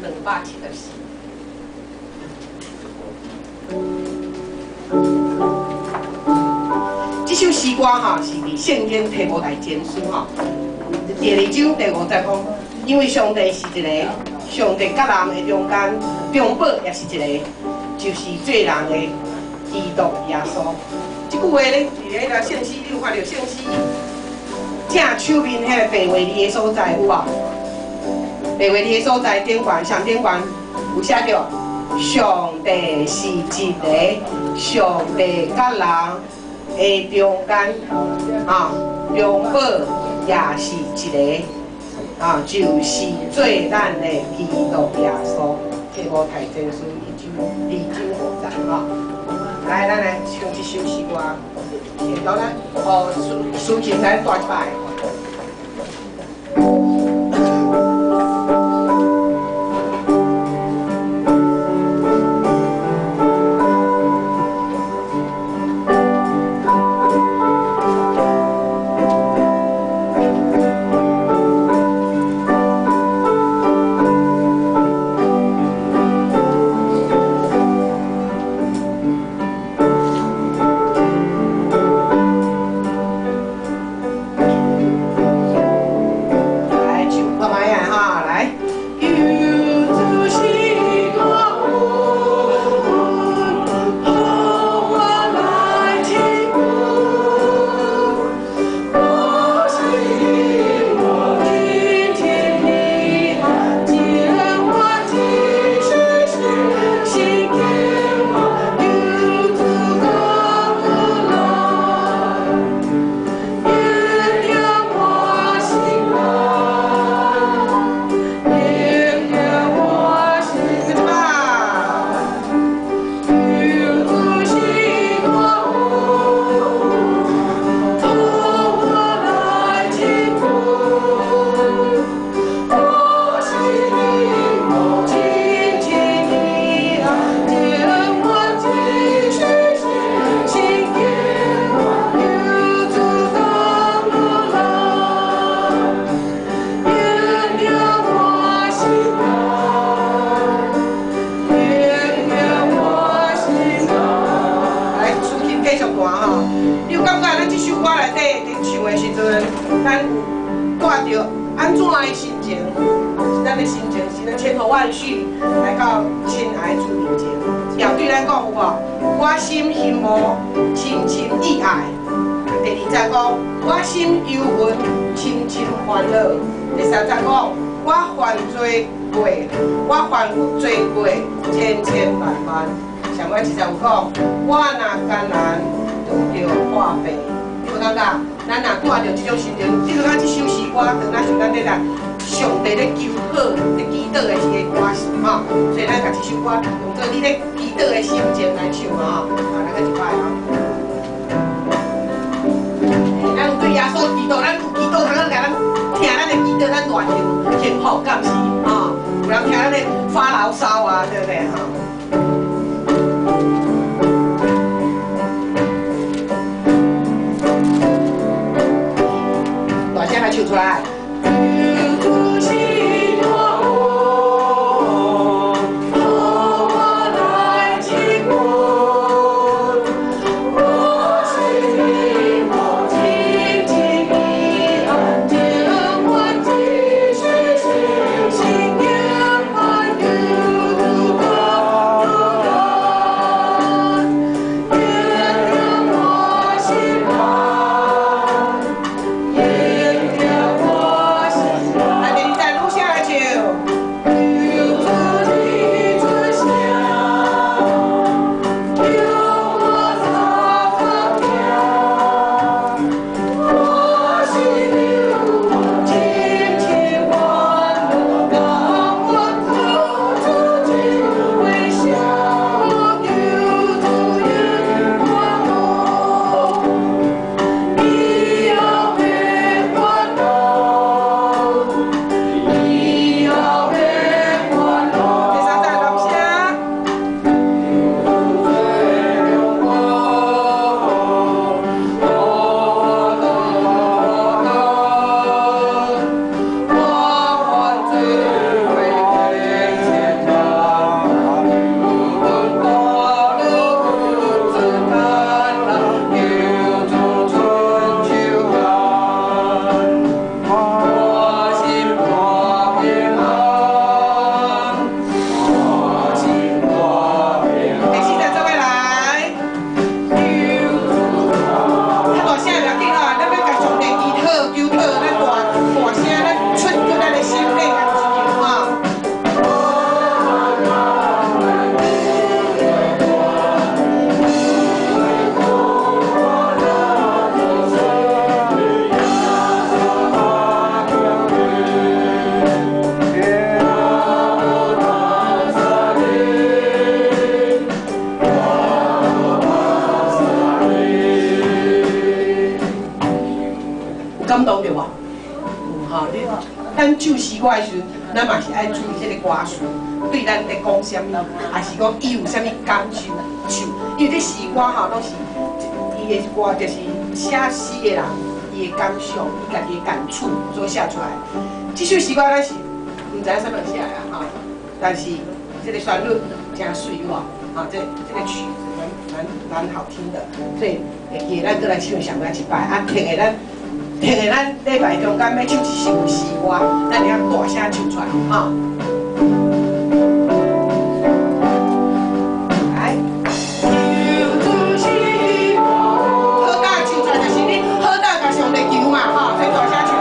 274。這首詩歌吼是佇聖經提摩太前書吼，第二章第五節講，因為上帝是一個，上帝佮人的中間，中保也是一個，就是做人的基督耶穌。這句話咧，佇彼個聖詩，你有看著聖詩正手面彼個白話字的所在有無？白話字的所在頂懸上頂懸有寫著，上帝是一個，上帝佮人的中間，啊，中保也是一個，啊，就是做咱的基督耶穌。提摩太前書一章二章五節，吼。來，咱來唱這首詩歌，先到咱哦，司琴來彈一擺。歌的時陣，咱嘛是愛注意這个歌詞對咱咧講啥物，抑是講伊有啥物感受唱。因為這詩歌吼，攏是伊的歌，就是寫詩的人伊的感想，伊家己的感觸所寫出來。這首詩歌咱是毋知影啥物人寫的啊，吼，但是這个旋律誠媠有無？啊，這個曲子蠻好聽的，所以會記得咱閣來唱上尾一擺，啊，停下咱禮拜中間欲唱一首詩歌，咱會曉大聲唱出來，吼。來，好大唱出來就是你好大共上帝求嘛，吼，所以大聲唱。